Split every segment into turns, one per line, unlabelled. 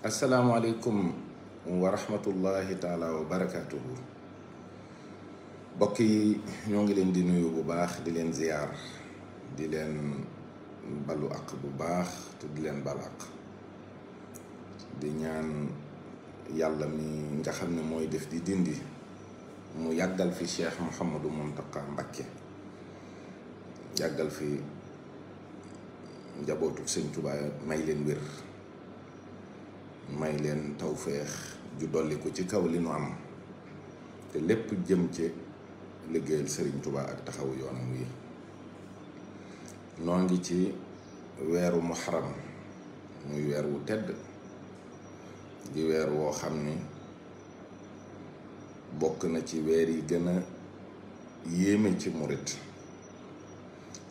asalaamaaleykum wa rahmatullahi taala wa barakaatuhu. Mbokk yi ñoo ngi leen di nuyu bu baax di leen ziyaar di leen balu ak bu baax te di leen bal ak di ñaan yàlla mi nga xam ne mooy def di dindi mu yàggal fi Cheikh Mouhamadou Mountakha Mbacké, yàggal fi njabootu Sëñ Tuubaa, may leen wér, may leen tawféex ju dolli ko ci kaw li nu am te lépp jëm ci liggéeyal Sëriñ Tuubaa ak taxawu yoonam wi. noo ngi ci weeru muharram muy weer wu tedd di weer woo xam ni bokk na ci weer yi gën a yéeme ci murit,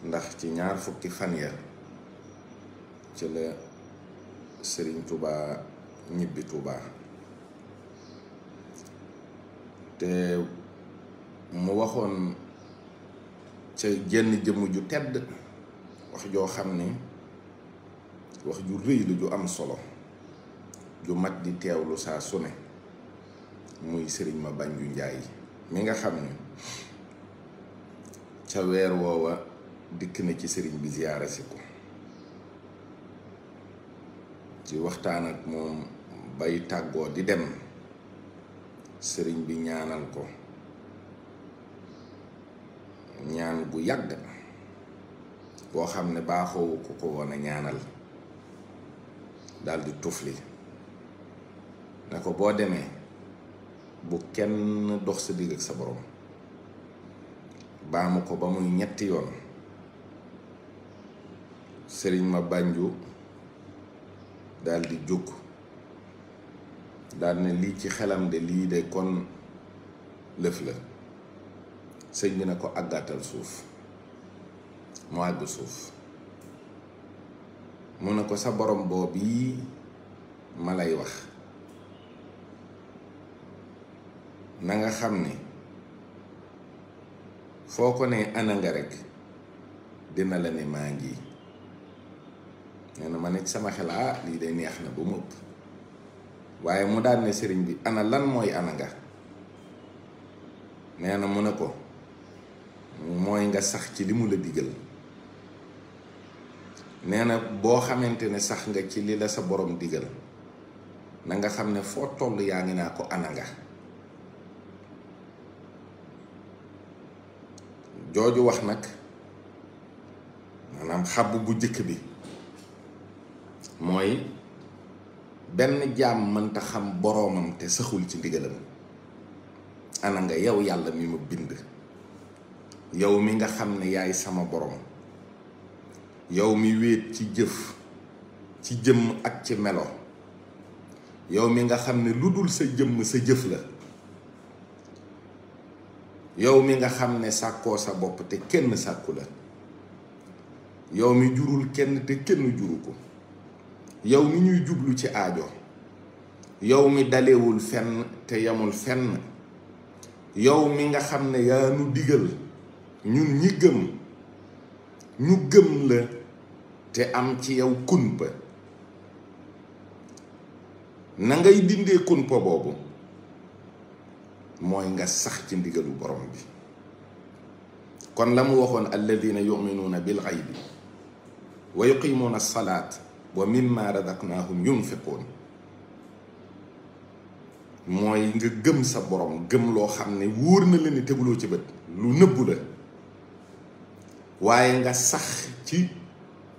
ndax ci ñaar fukki fan ya ci la Sëriñ Tuubaa ñibbi Tuubaa te mu waxoon ca jenn jëmm ju tedd wax joo xam ni wax ju rëy la ju am solo ju mat di teewlu saa su ne, muy Sëriñ Mabanju Njaay mi nga xam ni ca weer woowa dikk na ci sëriñ bi ziyaara si ko, ci waxtaan ak moom bay tàggoo di dem sëriñ bi ñaanal ko ñaan gu yàgg boo xam ne baaxoowu ko ko woon a ñaanal, daldi tufli ne ko boo demee bu kenn dox sa digg ak sa borom. baamu ko ba muy ñetti yoon. Sëriñ Mabanju daldi jóg daal ne lii ci xelam de lii de kon lëf la. sëñ bi na ko àggaatal suuf, mu àgg suuf. mu ne ko sa borom boobu yi ma lay wax na nga xam ni foo ko ne ana nga rekk dina la ne maa ngi. nee na ma nekk sama xel lii de neex na ba mu ëpp, waaye mu daal ne sëriñ bi ana lan mooy ana nga. nee na mu ne ko mooy nga sax ci li mu la digal. nee na boo xamante ne sax nga ci li la sa borom digal na nga xam ne foo toll yaa ngi naa ko ana nga. jooju wax nag maanaam xàbb bu jëkk bi mooy benn jaam mënta xam boroomam te saxul ci ndigalam. ana nga yow yàlla mi ma bind, yow mi nga xam ne yaay sama boroom, yow mi wéet ci jëf ci jëmm ak ci melo, yow mi nga xam ne lu dul sa jëmm sa jëf la, yow mi nga xam ne sàkkoo sa bopp te kenn sàkku la, yow mi jurul kenn te kenn juru ko, yow mi ñuy jublu ci aajo, yow mi dalewul fenn te yamul fenn, yow mi nga xam ne yaa nu digal ñun ñi gëm ñu gëm la te am ci yow kunpa. na ngay dindee kunpa boobu mooy nga sax ci ndigalu borom bi. kon la mu waxoon alladina yuminuuna bil xaybi wa yuqimuuna salaat wa mimma razaqnaahum yunfiquun mooy nga gëm sa borom, gëm loo xam ne wóor na la ni teguloo ci bët, lu nëbbu la, waaye nga sax ci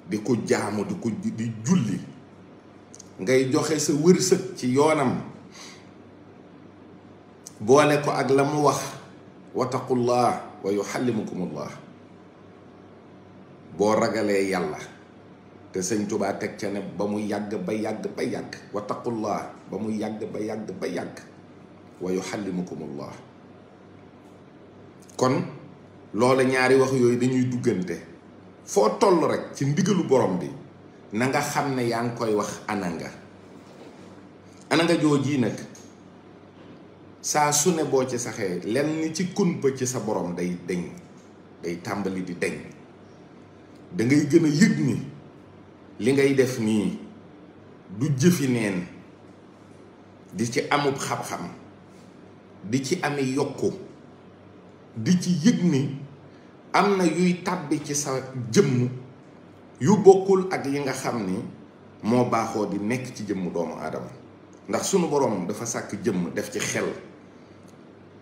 di ko jaamu di julli, ngay joxe sa wërsëg ci yoonam, boole ko ak la mu wax wattaqullah wa yuxallimukumullah. boo ragalee yàlla te Sëñ Tuubaa teg ca ne ba mu yàgg ba yàgg ba yàgg, wattaqullah ba mu yàgg ba yàgg ba yàgg, wa yuxallimukumullah. kon loola ñaari wax yooyu dañuy duggante. foo toll rek ci ndigalu borom bi na nga xam ne yaa ngi koy wax ana nga. ana nga jooji nag saa su ne boo ci saxee lenn ci kunpa ci sa borom day deñ, day tàmbali di deñ. da ngay gën a yëg ni li ngay def nii du jëfi neen di ci amub xam-xam di ci ame yokku di ci yëg ni am na yuy tàbbi ci sa jëmm yu bokkul ak yi nga xam ni moo baaxoo di nekk ci jëmm doomu aadama. ndax sunu boroom dafa sàkk jëmm def ci xel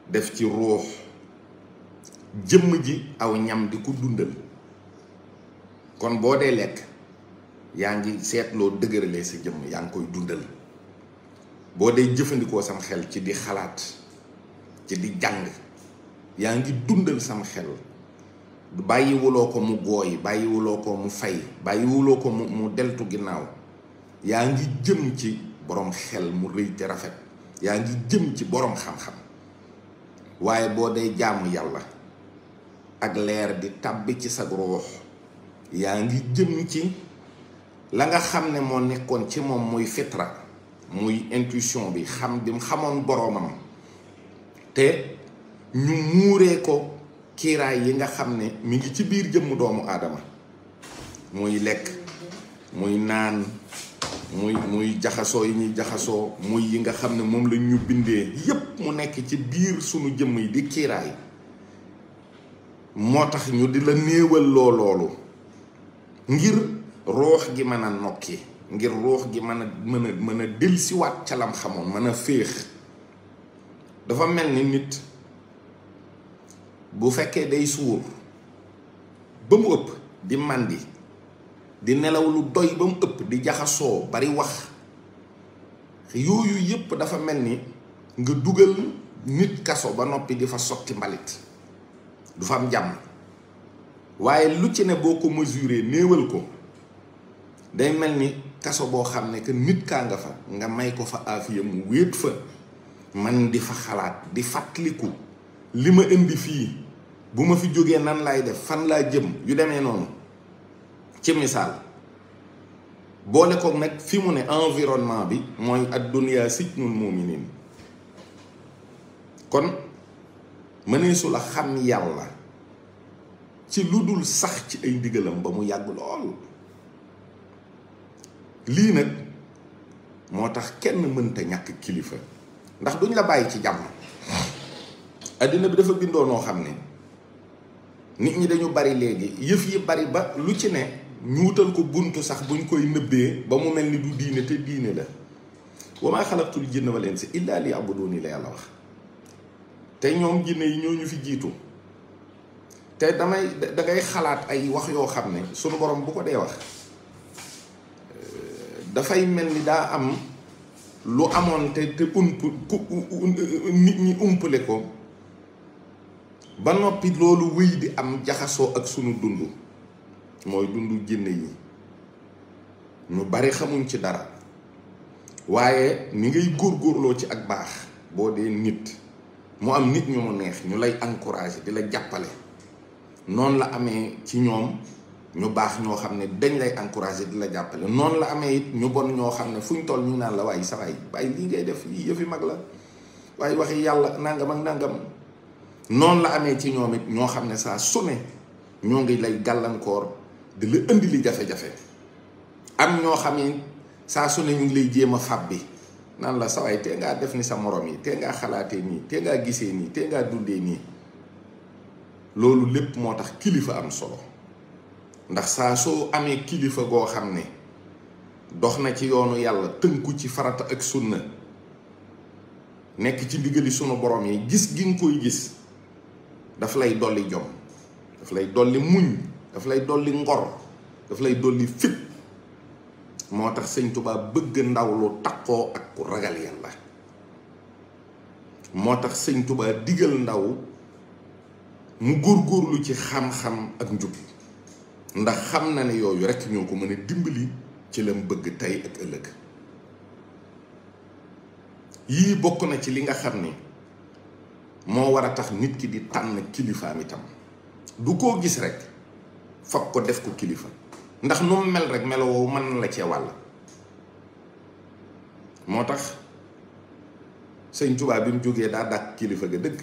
def ci ruux jëmm ji aw ñam di ko dundal. kon boo dee lekk yaa ngi seetloo dëgëralee sa jëmm yaa ngi koy dundal. boo dee jëfandikoo sam xel ci di xalaat ci di jàng yaa ngi dundal sam xel. bàyyiwuloo ko mu gooy bàyyiwuloo ko mu fay bàyyiwuloo ko mu deltu ginnaaw. yaa ngi jëm ci boroom xel mu rëy te rafet. yaa ngi jëm ci boroom xam-xam. waaye boo dee jaamu yàlla ak leer di tàbbi ci sa ruux yaa ngi jëm ci la nga xam ne moo nekkoon ci moom muy fitra muy intuition bi xam bi mu xamoon boroomam te ñu muuree ko kiiraay yi nga xam ne mi ngi ci biir jëmm doomu aadama muy lekk muy naan muy jaxasoo yi ñuy jaxasoo muy yi nga xam ne moom la ñu bindee yépp mu nekk ci biir sunu jëmm yi di kiiraay moo tax ñu di la néewal loolu ngir ruux gi mën a nokki ngir ruux gi mën a dellusiwaat ca lam xamoon mën a féex. dafa mel ni nit bu fekkee day suur ba mu ëpp di màndi di nelaw lu doy ba mu ëpp di jaxasoo bari wax yooyu yépp dafa mel ni nga dugal nit kaso ba noppi di fa sotti mbalit du fa am jàmm. waaye lu ci ne boo ko mesuré néewal ko day mel ni kaso boo xam ne que nit kaa nga fa nga may ko fa aafiya mu wéet fa man di fa xalaat di fàttaliku li ma indi fii bu ma fi jógee nan laay def fan laa jëm yu demee noonu. ci misaal boole koog nag fi mu ne environnement bi mooy ad-dunya sijnul mu'minin. kon mëneesu la xam yàlla ci lu dul sax ci ay ndigalam ba mu yàgg lool. lii nag moo tax kenn mënta ñàkk kilifa ndax duñ la bàyyi ci jàmm. addina bi dafa bindoo noo xam ne nit ñi dañu bari léegi yëf yi bari ba lu ci ne ñu wutal ko buntu sax buñ koy nëbbee ba mu mel ni du diine te diine la. wa maa xalaqtul jinna wal insa illa liya'buduni la yàlla wax. te ñoom jinne yi ñoo ñu fi jiitu te dangay xalaat ay wax yoo xam ne sunu borom bu ko dee wax dafay mel ni daa am lu amoon te nit ñi umpale ko ba noppi loolu wéy di am jaxasoo ak sunu dund mooy dundu jinne yi. ñu bari xamuñ ci dara waaye ni ngay góorgóorloo ci ak baax boo dee nit mu am nit ñu mu neex ñu lay encourager di la jàppale noonu la amee ci ñoom ñu baax ñoo xam ne dañ lay encourager di la jàppale. noonu la amee it ñu bon ñoo xam ne fuñ toll ñu naan la waaye sa waay waaye lii ngay def lii yëfi mag la waaye waxi yàlla nangam ak nangam. noonu la amee ci ñoom it ñoo xam ne saa su ne ñoo ngi lay gàllankoor di la indi li jafe-jafe. am ñoo xam ne saa su ne ñu ngi lay jéem a fab bi naan la sa waay tee ngaa def ni sa morom yi tee ngaa xalaatee nii tee ngaa gisee nii tee ngaa dundee nii. loolu lépp moo tax kilifa am solo ndax saa soo amee kilifa goo xam ne dox na ci yoonu yàlla tënku ci farata ak sunna nekk ci ndigali sunu borom yi gis gi nga koy gis daf lay dolli jom daf lay dolli muñ daf lay dolli ngor daf lay dolli fit. moo tax sëñ Tuubaa bëgg ndaw lu takkoo ak ku ragal yàlla. moo tax sëñ Tuubaa digal ndaw mu góorgóorlu ci xam-xam ak njub ndax xam na ne yooyu rekk ñoo ko mën a dimbali ci lam bëgg tey ak ëllëg. yii bokk na ci li nga xam ni moo war a tax nit ki di tànn kilifaam itam du koo gis rekk fab ko def ko kilifa ndax nu mu mel rekk melo woowu mën na la cee wàll. moo tax sëñ Tuubaa bi mu jógee daa dàq kilifa ga dëgg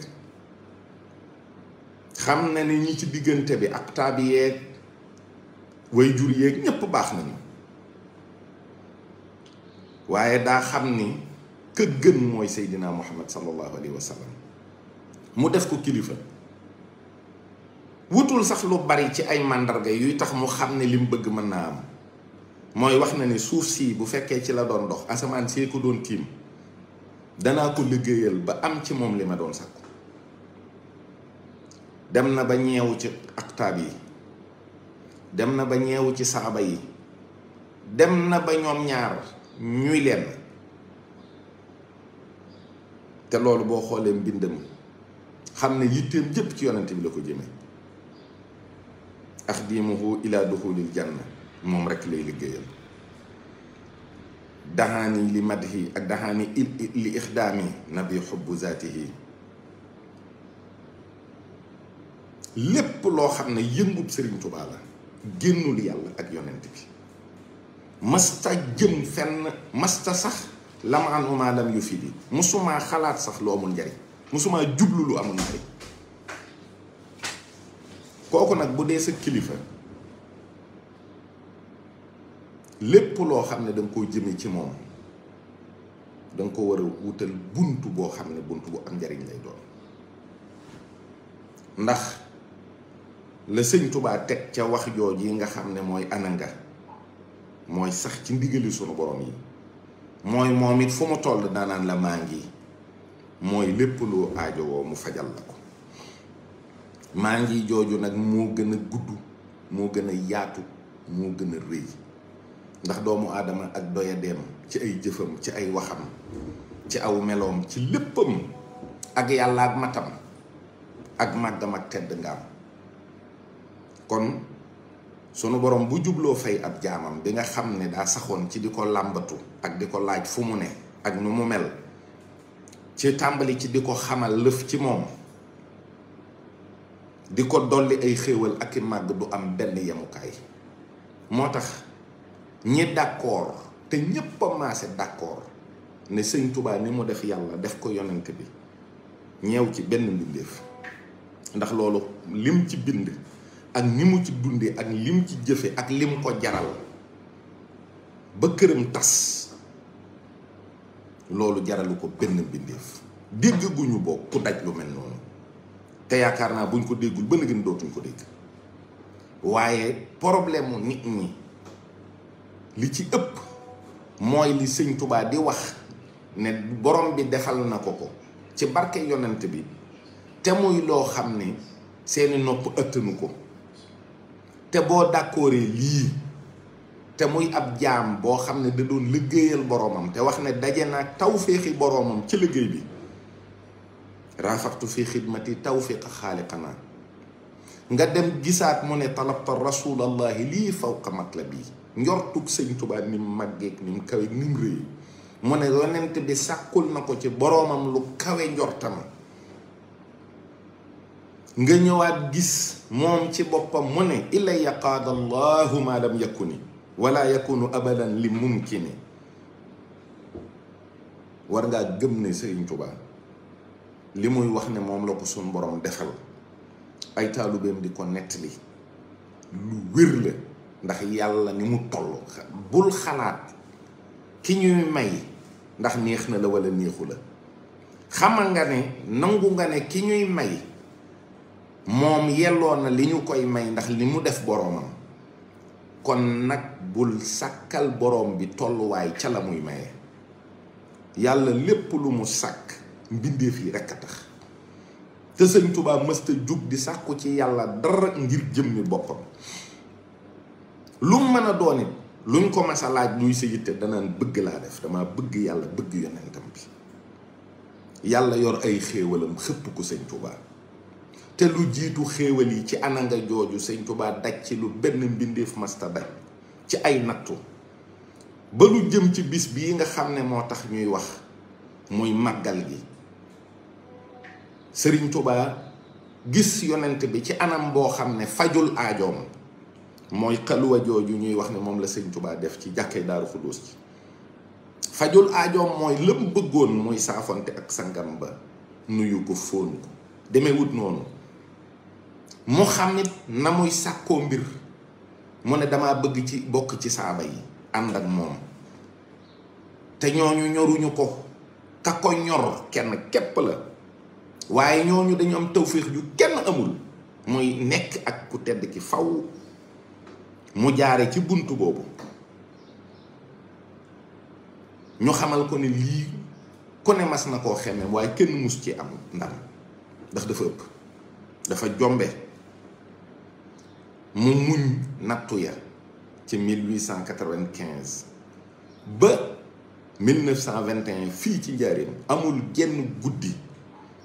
xam na ni ñi ci diggante bi ak taabi yeeg way jur yeeg ñépp baax nañu waaye daa xam ni ka gën mooy Seydina Muhammad sallallahu alayhi wa sallam mu def ko kilifa wutul sax lu bari ci ay màndarga yuy tax mu xam ne li mu bëgg mën naa am mooy wax na ni suuf si bu fekkee ci la doon dox asamaan see ko doon tiim danaa ko liggéeyal ba am ci moom li ma doon sakku dem na ba ñeewu ci aktaab yi dem na ba ñeewu ci saaba yi dem na ba ñoom ñaar ñuy lenn te loolu boo xoolee mbindam xam ne yitteem jëpp ci yonent bi la ko jëme axdimuhu ila duxulil janna moom rekk lay liggéeyal daxaani li madhi ak daxaani li ixdaami nabi xubbu zaatihi lépp loo xam ne yëngub Sëriñ Tuubaa la génnul yàlla ak yonent bi masta jëm fenn masta sax lam an uma lam yu fi di musumaa xalaat sax lu amul njariñ musumaa jublu lu amul njariñ kooku nag bu dee sa kilifa lépp loo xam ne danga koo jëme ci moom danga ko war a wutal bunt boo xam ne bunt bu am njariñ lay doon ndax la Sëñ Tuubaa teg ca wax jooj yi nga xam ne mooy ananga mooy sax ci ndigali sunu borom yi mooy moom it fu mu toll daanaan la maa ngi mooy lépp loo aajowoo mu fajal la ko maa ngi jooju nag moo gën a gudd moo gën a yaatu moo gën a rëy ndax doomu aadama ak doyadeem ci ay jëfam ci ay waxam ci aw meloom ci léppam ak yàlla ak matam ak màggam ak tedd ngaam kon sunu borom bu jubloo fay ab jaamam bi nga xam ne daa saxoon ci di ko làmbatu ak di ko laaj fu mu ne ak nu mu mel ci tàmbali ci di ko xamal lëf ci moom di ko dolli ay xéewal ak i màgg du am benn yemukaay moo tax ñi d'accord te ñépp a maase d'accord ne Sëñ Tuubaa ni mu def yàlla def ko yonent bi ñeew ci benn mbindeef ndax loolu lim ci bind ak ni mu ci dundee ak lim ci jëfe ak lim ko jaral ba këram tas loolu jaralu ko benn mbindeef dégg guñu bokk ku daj lu mel noonu te yaakaar naa buñ ko déggul ba na gën dootuñ ko dégg waaye problème mu nit ñi li ci ëpp mooy li Sëñ Tuubaa di wax ne borom bi defal na ko ko ci barke yonent bi te muy loo xam ne seeni nopp ëttanu ko te boo d'accordee lii te muy ab jaam boo xam ne da doon liggéeyal boroomam te wax ne daje naag tawféexi boroomam ci liggéey bi raafaxtu fi xidmati tawfiqa xaaliqana nga dem gisaat mu ne talabta rasulallahi lii fawqa matlabi njortug Sëñ Tuubaa ni mu màggeeg ni mu kawe ni mu rëy mu ne yonent bi sàkkul na ko ci boroomam lu kawe njortam nga ñëwaat gis moom ci boppam mu ne ilaya qaada allahu ma lam yakuni wala yakunu abadan li mumkini war ngaa gëm ne Sëriñ Tuubaa li muy wax ne moom la ko suñ borom defal ay taalubeem di ko nettali lu wér la ndax yàlla ni mu toll bul xalaat ki ñuy may ndax neex na la wala neexu la xamal nga ne nangu nga ne ki ñuy may moom yelloo na li ñu koy may ndax li mu def boroomam kon nag bul sàkkal boroom bi tolluwaay ca la muy maye yàlla lépp lu mu sàkk mbindeef yi rekk a tax te Sëñ Tuubaa mësta jug di sàkku ci yàlla dara ngir jëmmi boppam lu mu mën a doon it luñ ko mas a laaj luy sa yitte danaan bëgg laa def dama bëgg yàlla bëgg yonentam bi yàlla yor ay xéewalam xëpp ko Sëñ Tuubaa te lu jiitu xéewal yi ci ananga jooju Sëñ Tuubaa daj ci lu benn mbindeef masta daj ci ay nattu ba lu jëm ci bis bii nga xam ne moo tax ñuy wax muy màggal gi Sëriñ Tuubaa gis yonent bi ci anam boo xam ne fajul aajoom mooy xaluwa jooju ñuy wax ne moom la Sëñ Tuubaa def ci jàkkee Daaru Xudoos ci fajul aajoom mooy lëm bëggoon muy saafonte ak sangam ba nuyu ko fóon ko demee wut noonu mu xam it na muy sàkkoo mbir mu ne dama bëgg ci bokk ci saaba yi ànd ak moom te ñooñu ñoruñu ko ka ko ñor kenn képp la waaye ñooñu dañu am tawféex ju kenn amul muy nekk ak ku tedd ki faw mu jaare ci bunt boobu ñu xamal ko ne lii ku ne mas na koo xeme waaye kenn mus ci am ndam ndax dafa ëpp dafa jombe mu muñ nattu ya ci 1895 ba 1921 fii ci njaareem amul genn guddi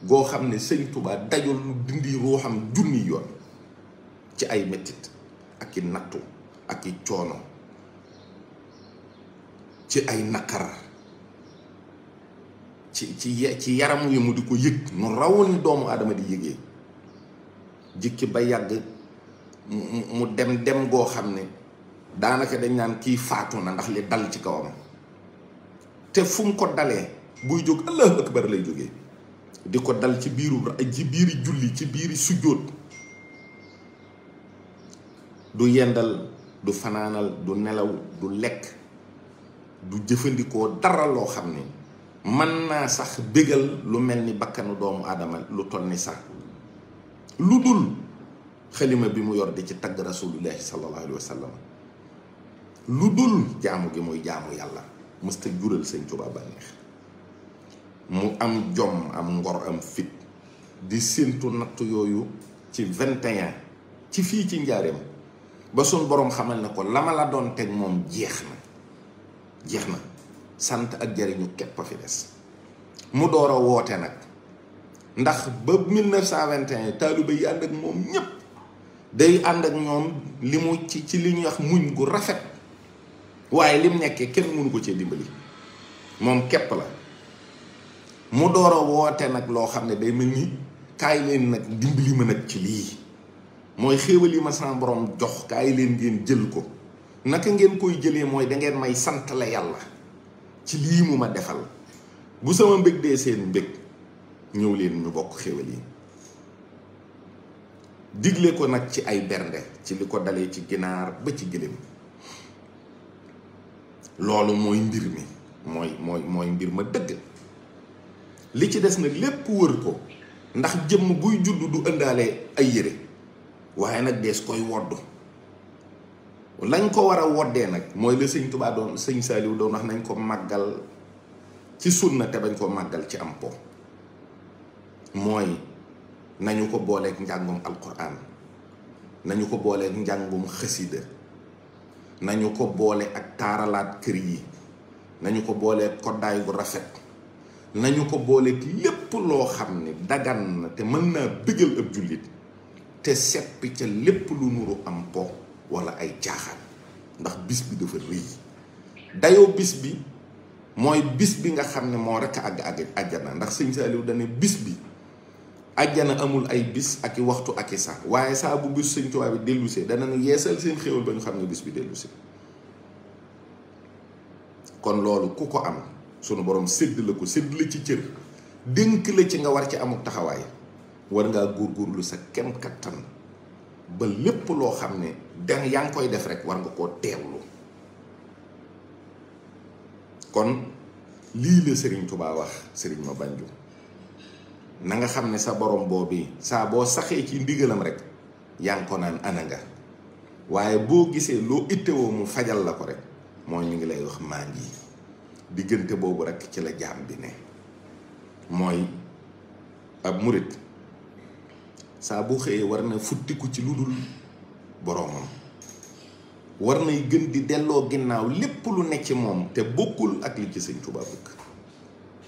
goo xam ne sëñ Tuubaa dajul lu dindi ruuxam junni yoon ci ay mettit ak i nattu ak i coono ci ay naqar ci yaram wi mu di ko yëg nu raw ni doomu aadama di yëgee jikki ba yàgg mu dem goo xam ne daanaka dañ naan kii faatu na ndax li dal ci kawam te fu mu ko dalee buy jóg allahu akbar lay jógee di ko dal ci biiri julli ci biiri sujjóot du yendal du fanaanal du nelaw du lekk du jëfandikoo dara loo xam ne mën naa sax bégal lu mel ni bakkanu doomu aadama lu toll ni sax lu dul xalima bi mu yor di ci tagg rasulullahi sallallahu alayhi wa sallam lu dul jaamu gi muy jaamu yàlla mësta jural sëñ Tuubaa bànneex mu am jom am ngor am fit di séentu nattu yooyu ci 21 ci fii ci njaareem ba suñ boroom xamal na ko la ma la doon teg moom jeex na sant ak jariñu képp a fi des mu door a woote nag ndax ba 1921 taaliba yi ànd ak moom ñépp day ànd ak ñoom li mu ci li ñuy wax muñ gu rafet waaye lim nekkee kenn mënu ko cee dimbali moom képp la mu door a woote nag loo xam ne day mel ni kaay leen nag dimbali ma nag ci lii mooy xéewal yi ma sama borom jox kaay leen ngeen jël ko naka ngeen koy jëlee mooy dangeen may sant la yàlla ci lii mu ma defal bu sama mbég dee seen mbég ñëw leen ñu bokk xéewal yi digle ko nag ci ay bernde ci li ko dalee ci ginaar ba ci gëléem loolu mooy mbir mi mooy mbir ma dëgg li ci des nag lépp wër ko ndax jëmm buy judd du ëndaale ay yére waaye nag dees koy wodd lañ ko war a woddee nag mooy la sëñ Tuubaa doon sëñ Saaliw doon wax nañ ko màggal ci sunna te bañ ko màggal ci am po mooy nañu ko booleeg njàngum alquran nañu ko booleeg njàngum xasida nañu ko boole ak taaralaat kër yi nañu ko booleeg koddaay gu rafet nañu ko booleeg lépp loo xam ne dagan na te mën naa bëggal ab jullit te seppi ca lépp lu nuru am po wala ay caaxaan ndax bis bi dafa rëy dayoo bis bi mooy bis bi nga xam ne moo rekk àgg àjjana ndax sëñ Saaliw dane bis bi àjjana amul ay bis ak i waxtu ak i sax waaye saa bu bis sëñ Tuubaa bi dellusee dana ne yeesal seen xéwal ba ñu xam ne bis bi dellusee kon loolu ku ko am sunu borom sédd la ko sédd la ci cër dénk la ci nga war ci amuk taxawaay war ngaa góorgóorlu sa kem kattan ba lépp loo xam ne yaa ngi koy def rek war nga koo teewlu kon lii la Sëriñ Tuubaa wax Sëriñ Mabandiou na nga xam ne sa borom boobu saa boo saxee ci ndigalam rek yaa ngi ko naan ana nga waaye boo gisee loo ittewoo mu fajal la ko rek mooy ñu ngi lay wax maa ngi diggante boobu rek ci la jaam bi ne mooy ab murit saa bu xëyee war na futtiku ci lu dul boroomam war nay gën di delloo ginnaaw lépp lu nekk ci moom te bokkul ak li ci sëñ Tuubaa bëgg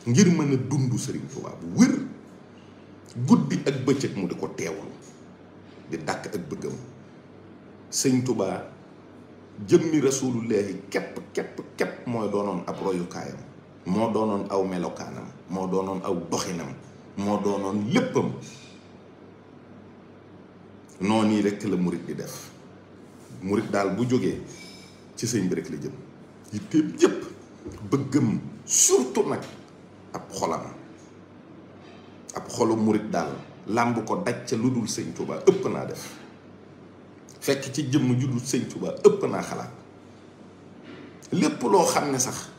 ngir mën a dund sëriñ Tuubaa bu wér guddi ak bëccëg mu di ko teewul di dàkk ak bëggam sëñ Tuubaa jëmmi rasulullahi képp mooy doonoon ab royukaayam moo doonoon aw melokaanam moo doonoon aw doxinam moo doonoon léppam noonu rekk la murit di def murit daal bu jógee ci sëñ bi rek la jëm yitteem yépp bëggam surtout nag ab xolam ab xolu murit daal làmb ko daj ca lu dul sëñ Tuubaa ëpp naa def fekk ci jëmm ju dul sëñ Tuubaa ëpp naa xalaat lépp loo xam ne sax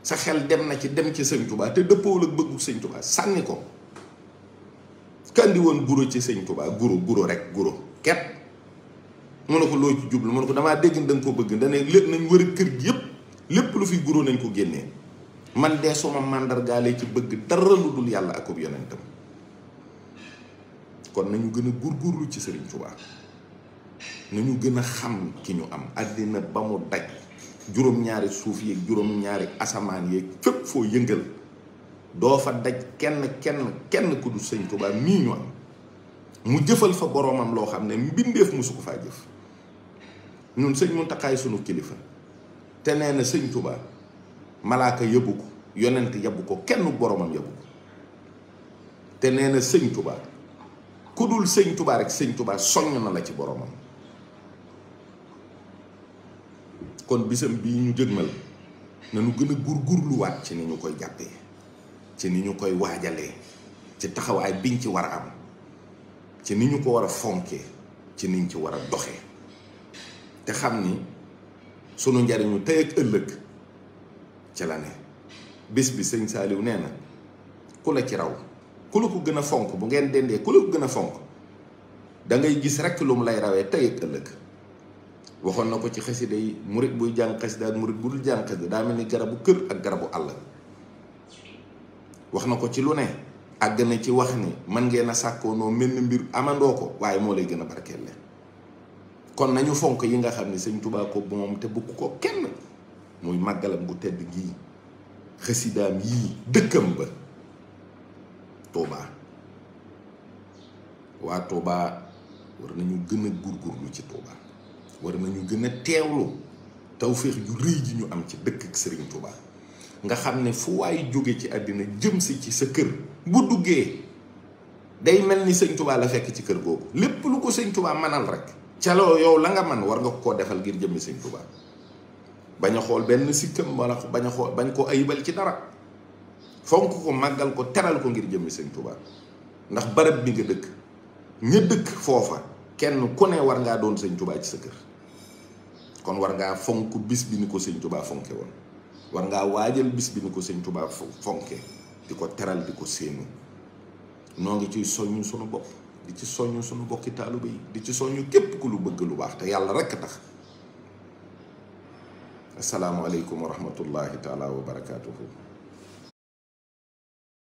sa xel dem na ci dem ci sëñ Touba te dëppoowul ak bëggu sëñ Touba sànni ko. kandi woon guro ci sëñ Touba guro rek guro kepp mu ne ko loo ci jublu mu ne ko damaa dégg da nga ko bëgg dane lépp nañ wër kër gi yëpp lépp lu fi guro nañ ko génnee man dee suma màndargaale ci bëgg dara lu dul yàlla akub yonentam. kon nañu gën a góorgóorlu ci sëriñ Touba nañu gën a xam ki ñu am àddina ba mu daj juróom-ñaari suuf yeeg juróom-ñaari asamaan yeeg fépp foo yëngal doo fa daj kenn ku du sëñ Touba mii ñu am mu jëfal fa boroomam loo xam ne mbindeef musu ko faa jëf. ñun sëñ Muntaxaay sunu kilifa te nee na sëñ Touba malaaka yëbbu ko yonent yëbbu ko kenn boroomam yëbbu ko te nee na sëñ Touba ku dul sëñ Touba rek sëñ Touba soññ na la ci boroomam. kon bisam bii ñu jëgmal nañu gën a gurgurluwaat ci ni ñu koy jàppee ci ni ñu koy waajalee ci taxawaay biñ ci war a am ci ni ñu ko war a fonkee ci niñ ci war a doxee te xam ni sunu njariñu tey ak ëllëg ci la ne. bis bi sëñ Saaliw nee na ku la ci raw ku la ko gën a fonk bu ngeen dendee ku la ko gën a fonk da ngay gis rekk lu mu lay rawee tey ak ëllëg. waxoon na ko ci xasida yi murit buy jàng xasida ak murit bu dul jàng xasida daa mel ni garabu kër ak garabu àll. wax na ko ci lu ne àgg na ci wax ni mën ngeen a sàkkoonoo mel ni mbir amandoo ko waaye moo lay gën a barkeel. kon nañu fonk yi nga xam ne sëñ Touba ko moom te bukk ko kenn muy màggalam gu tedd gii xasidaam yii dëkkam ba Touba. waa Touba war nañu gën a gurgurlu ci Touba war nañu gën a teewlu tawféex ju rëy ji ñu am ci dëkk ak Serigne Touba nga xam ne fu waay jóge ci àddina jëm si ci sa kër bu duggee day mel ni sëñ Touba la fekk ci kër googu lépp lu ko sëñ Touba manal rek ca loo yow la nga man war nga koo defal ngir jëmmi sëñ Touba bañ a xool benn sikkam wala bañ ko ayibal ci dara fonk ko màggal ko teral ko ngir jëmmi sëñ Touba ndax barab bi nga dëkk ña dëkk foofa kenn ku ne war ngaa doon sëñ Touba ci sa kër. kon war ngaa fonk bis bi ni ko sëñ Touba fonke woon war ngaa waajal bis bi ni ko sëñ Touba fonke di ko teral di ko séenu. noo ngi ciy soññu sunu bopp di ci soññu sunu bokki taalibe yi di ci soññu képp ku lu bëgg lu baax te yàlla rekk tax. asalaamualeykum wa rahmatullahi taala wa barakaatuhu.